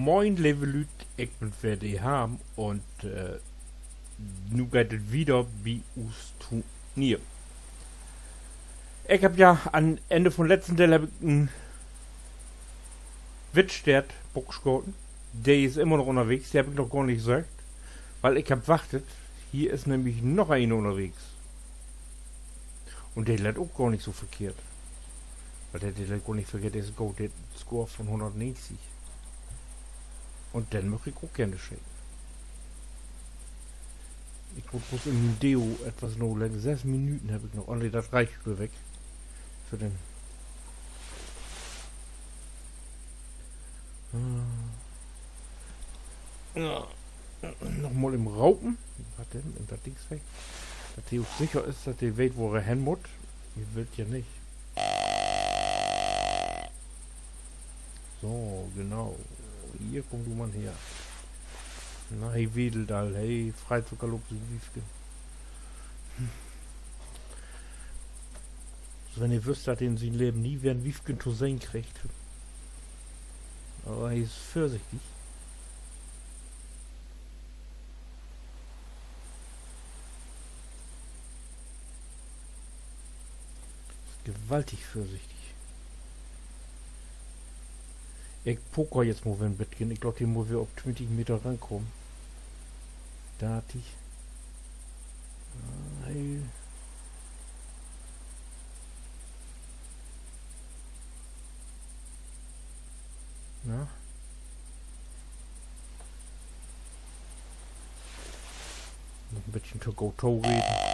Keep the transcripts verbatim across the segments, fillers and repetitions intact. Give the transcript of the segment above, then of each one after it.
Moin, leve Lüüd, ik bün weer de Harm un, äh, nu geiht et wieder bi us Turnier. Ik hebb ja an Enn vun letzten Deel hebb ik en Wildsteert-Buck schaten. De is immer noch ünnerwegens, de hebb ik noch gor nich söcht, wiel ik hebb wachtet, hier is nämlich noch een ünnerwegens. Un de lett ok gor nich so verkehrt. Wat, de, de lett gor nich verkehrt, de is goot, de hett en Score vun hunnertnegentig. Un den much ik ok geern scheten. Ik mutt blots in mien Deo etwas naleggen. Sess Minuten hebb ik noch. Oh nee, dat reckt woll weg. För den. Äh. Ja. Noch mal even ropen. Wat denn? In dat Dings weg. Dat he ok sicher is, dat he weet, wo he hen mutt. He willt ja nich. So, genau. Hier, kumm du man her. Na, he wedelt al. He freit sik al op sien Wiefken. So, wenn he wüsst, dat he in sien Leven nie weer en Wiefken to sehn kriggt. Aver he is vörsichtig. Is gewaltig vörsichtig. Ik poker jetzt mal weer en beten. Ik glööv, de mutt weer op twintig Meter rankamen. Dartig. Ah, he. Na? Noch en beten to go to reden.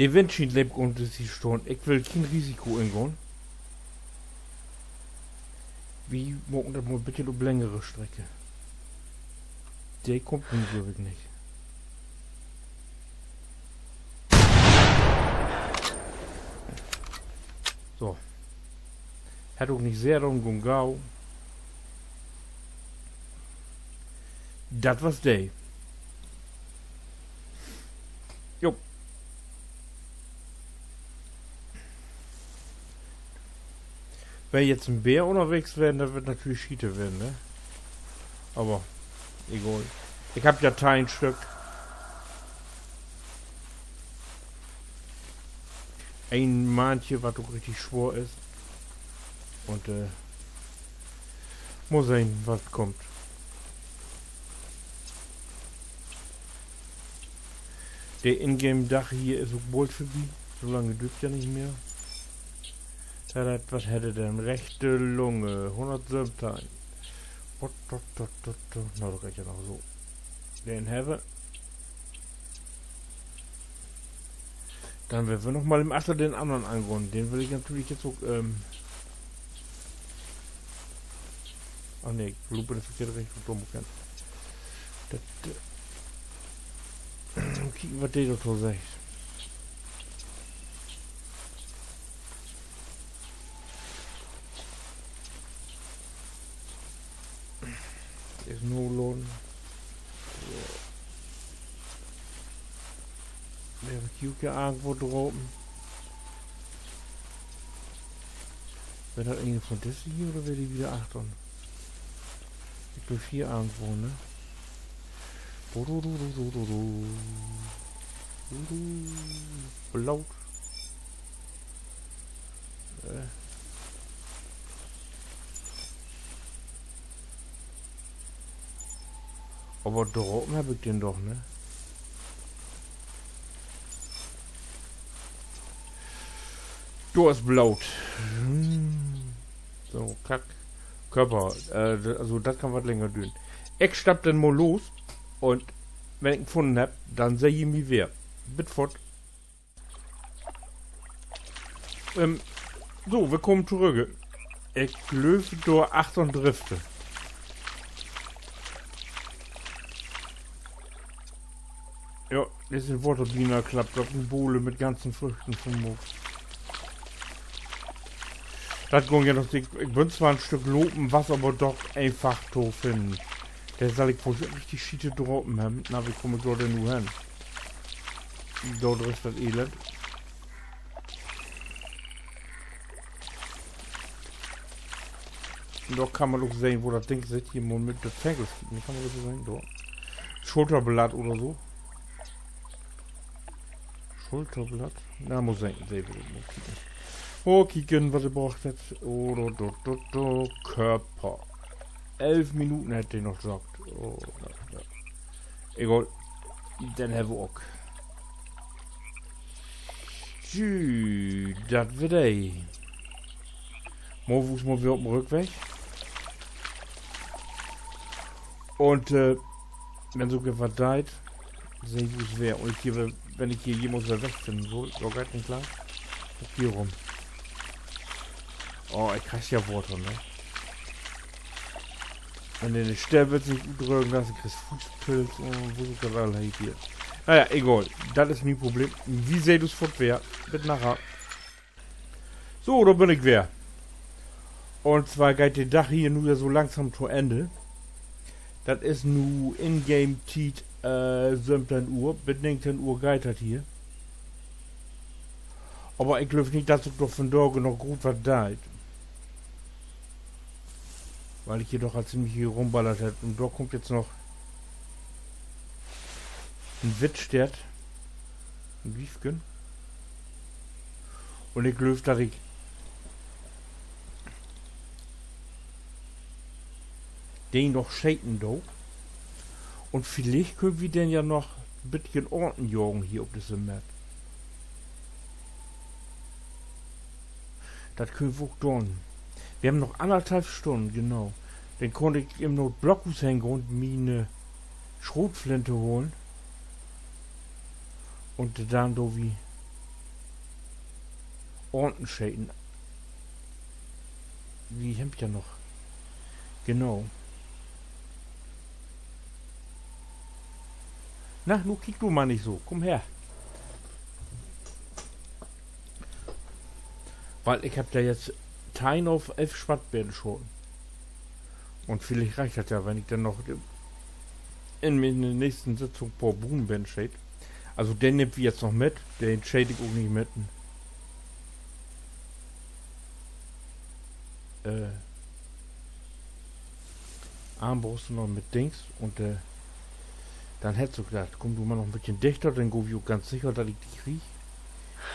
De Wind schient leep un is hier stahn. Ik will keen Risiko ingahn. Wi maken dat mal en beten op längere Strecke. De kummt nu, glööv ik, nich. So. Hett ok nich sehr lang gunn gau. Dat was de. Jo. Wenn jetzt en Beer ünnerwegens weer, dat weer natürlich schiete ween, ne? Aver egal. Ik hebb ja teihn Stück. Een Mantje, wat ok richtig swoor is. Un, äh, mal sehn, wat kummt. De Ingame-Dag hier is ok bold vörbi. So lang düürt ja nich mehr. Ja, dat, wat hett he denn? Rechte Lunge, hunnertsöventeihn. Wat, dat, dat, dat, dat. Na, dat reckt ja noch so. Den hebb wi. Denn wüllt wi noch mal even achter den annern angahn. Den will ik natürlich jetzt ok, ähm, ach nee, ik loop in de verkehrte Richtung, dumm Kind. Dat, äh, kieken, wat de dorto seggt. Is nu laden. So. Weer ik hier ok irgendwo drapen? Weer dat een vun disse hier oder weer de wieder achtern? Ik glööv hier irgendwo, ne? Du, du, du. Bloot. Äh. Aver drapen hebb ik den doch, ne? Dor is Bloot. Hm. So, Kack. Körper. Äh, d-, also, dat kann wat länger düren. Ik stapp denn mal los. Un wenn ik en funnen hebb, denn seht ji mi weer. Bit fort. Ähm, so, willkamen torügg. Ik glööv, dor achtern drifft he. Ja, de is in Waterbiene klappt, dat en Bole mit ganzen Früchten vun maakt. Dat gung ja noch, ik, ik bün zwar en Stück lopen, was aver doch eenfach to finnen. Denn sall ik woll richtig Schiete drapen hebben. Na, wo kaam ik dor denn nu hen? Dor drifft dat Elend. Un dor kann man ok sehn, wo dat Ding sitt. Hier mal mit de Fängels kieken. Dor kann man dat so sehn, dor. Schulterblatt oder so. Schulterblatt. Na, mal sehn, sehn wi mal kieken. Mal kieken, wat de bracht hett. Oh, do, do, do, do. Körper. Elf Minuten hett de noch joggt. Oh, na, na. Egal. Denn hebbt wi ok. Jü, dat weer de. Morgen mal weer op 'n Rückweg. Un, äh, wenn sik ok wat deit, seh wi us weer. Un ik hier, wenn ik hier jemals weer wegfinnen sall, dor geiht nich lang. Ok hier rüm. Oh, ik krieg ja Water, ne? Wenn de Steed nich utdrögen, denn kriggst Fuustpilz un wo sik dat all heet hier. Na ja, egal. Dat is mien Problem. Wi seht us foort weer. Bit naher. So, dor bün ik weer. Un zwar geiht de Dag hier nu ja so langsam to Enn. Dat is nu Ingame-Tiet, äh, söventeihn Uhr. Bit negenteihn Uhr geiht dat hier. Aver ik glööv nich, dat sik dor vundaag noch groot wat deit. Wiel ik hier doch al ziemlich veel rumballert hebb. Un dor kummt jetzt noch en Wittsteert. En Wiefken. Un ik glööv, dat ik den noch scheten do. Un villicht köönt wi denn ja noch en beten Aanten jagen hier op disse Map. Dat köönt wi ok doon. Wi hebbt noch annerthalf Stünnen, genau. Denn kunn ik even na 't Blockhuus hen gahn un mi 'ne Schrotflinte holen. Un denn do wi Aanten scheten. Wi hebbt ja noch. Genau. Na, nu kiek du mal nich so. Kumm her. Wiel ik hebb dor jetzt teihn of elf Swattberen schoten. Un villicht reckt dat ja, wenn ik denn noch in, in de nächsten Sitzung poor Bruunberen scheet. Also, den nehmt wi jetzt noch mit. Den scheet ik ok nich mit. Äh, Armbrust noch mit Dings un, äh, denn hett sik dat. Kumm du mal noch en beten dichter, denn gah wi ok ganz sicher, dat ik di krieg.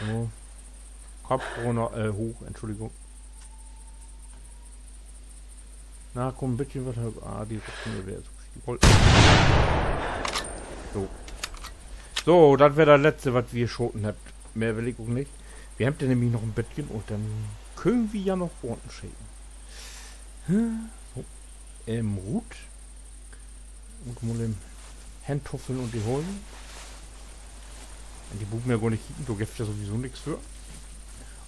So. Kopp runner, äh, hooch, Entschuldigung. Na, kumm, en beten wat höger. Ah, de Rücken weer so. So. So, dat weer dat Letzte, wat wi schoten hebbt. Mehr will ik ok nich. Wi hebbt denn nämlich noch en beten un denn köönt wi ja noch Aanten scheten. So. Even rut. Un mal even hentuffeln un de holen. Un de bruukt wi ja gor nich kieken, dor gifft ja sowieso nix för.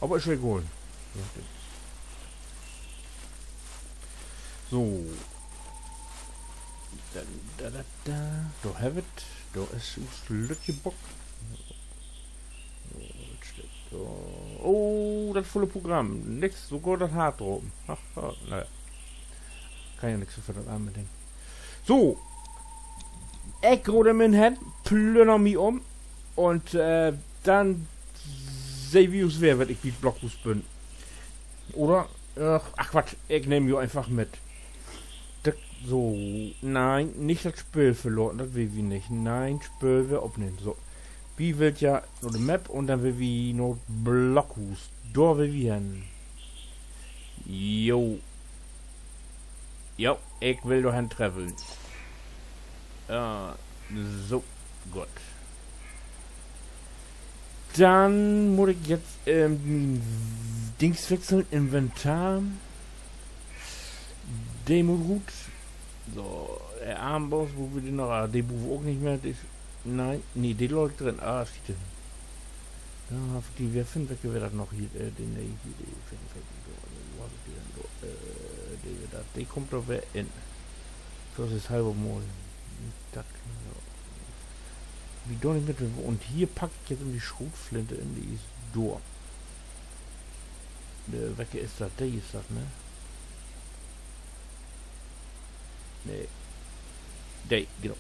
Aver is ja egal. So. Da, da, da, da. Dor hebbt wi 't. Dor is us lüttje Bock. So, wat steiht dor? Oh, dat vulle Programm. Nix, sogor dat Hart drapen. Ach, na ja. Kann ja nix för dat arme Ding. So. Ik root em in hen, plünner mi um. Un, äh, denn sehn wi us weer, wenn ik bi 't Blockhuus bün. Oder? Ach, ach, Quatsch, ik nehm jo eenfach mit. Dat, so, nee, nich dat Speel verlaten, dat will wi nich. Nee, Speel weer opnehmen, so. Wi willt ja na de Map un denn will wi na 't Blockhuus. Dor will wi hen. Jo. Jo, ik will dor hen traveln. Äh, so, goot. Denn mutt ik jetzt, ähm, Dings wechseln, Inventar. De mutt rut. So, de Armbrust, wo wi de noch, ah, de bruukt wi ok nich mehr. De is, nee, nee, de laat ik drin. Ah, Schiete. Ja, heff ik de weer funnen, welke weer dat noch hier? Äh, de, nee, hier, de, wo heff ik de denn? Äh, de weer dat, de kummt dor weer in. Vörsichtshalber mal. Dat, ja. Wi doot nich mit, un hier pack ik jetzt even de Schrotflinte in, de is dor. Äh, welke is dat? De is dat, ne? Nee. De, genau.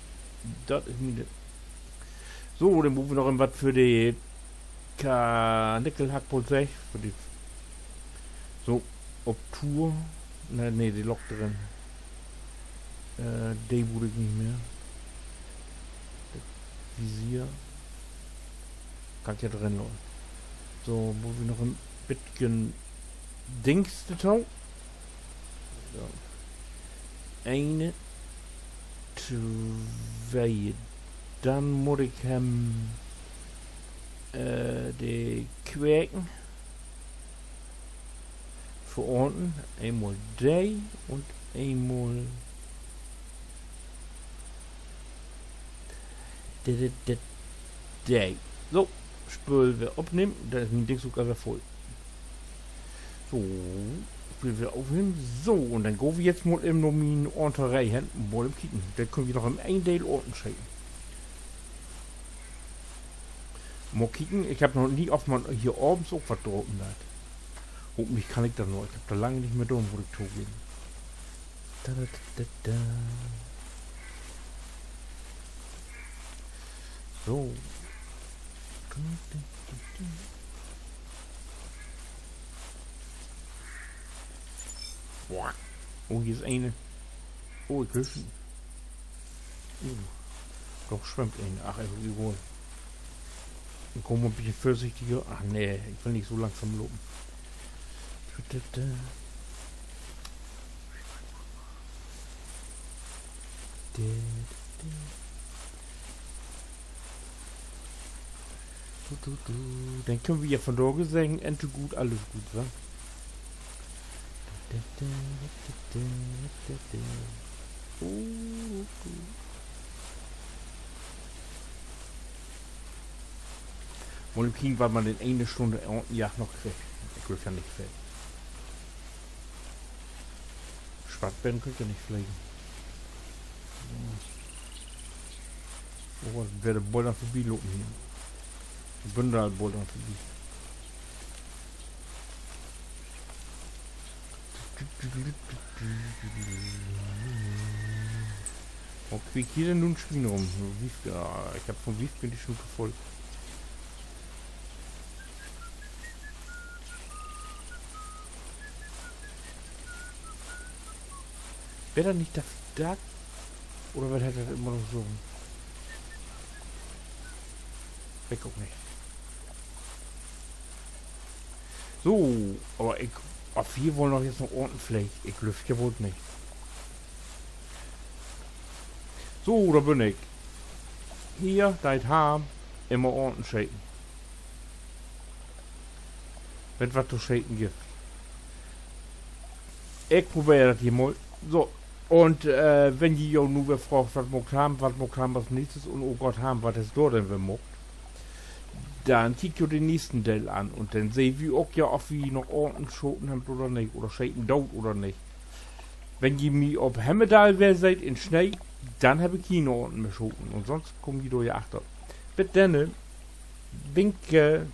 Dat is mien. So, denn bruukt wi noch wat för de Karnickelhackbult, segg. För de, so, op Tour. Nee, nee, de Lock drin. Äh, de bruuk ik nich mehr. Dat Visier. Kann ik ja drin laten. So, bruukt wi noch en bitken Dings dorto. So. Een, twee. Denn mutt ik em, äh, de Kweken verorten. Eenmal de un eenmal de, de, de, de. So, Spööl weer opnehmen. Denn is mien Dings ok al weer vull. So, Spööl weer opnehmen. So, un denn gaht wi jetzt mal even na mien Entree hen. Mal even kieken. Denn köönt wi noch in een Deel Oorten schenken. Mal kieken, ik hebb noch nie, of man hier avends ok wat drapen deit. Hopentlich kann ik dat noch. Ik hebb dor lang nich mehr daan, mutt ik togeven. Da, da, da, da, da. So. Boah. Oh, hier is een. Oh, ik glööv, uh, dor swemmt een. Ach, is ok egal. Ik kaam en beten vörsichtiger. Ach nee, ik will nich so langsam lopen. Du, du, du. Denn köönt wi ja vundaag seggen, Ente goot, allens goot, wa? Mal kieken, wat man in ene Stünn Oortenjagd noch kriggt. Ik glööv ja nich veel. Swattbären köönt ja nich flegen. Oh, weer de Boller vörbilopen hier. Bündel Boller vörbi. Wo krieg ik hier denn nu en Swien rum? Wiefke, ah, ik hebb vun Wiefke de Snuut vull. Weer dat nich dat Dak? Oder wat hett dat immer noch so? Weet ik ok nich. So, aver ik, of hier woll noch jetzt noch Oorten fleegt, ik glööv ja woll nich. So, dor bün ik. Hier, deit Harm, immer Oorten scheten. Wenn wat to scheten gifft. Ik probeer dat hier mal. So, un, äh, wenn ji jo nu weer fraagt, wat maakt Harm, wat maakt Harm as neegstes un, oh Gott, Harm, wat is dor denn weer maakt? Denn kiekt jo den neegsten Deel an un denn seht wi ok ja, of wi noch Oorten schoten hebbt oder nich, oder scheten doot oder nich. Wenn ji mi op Hemmedal weer seht in Snee, denn heff ik kien Oorten mehr schoten un sonst kaamt ji dor ja achter. Bit denne. Winke.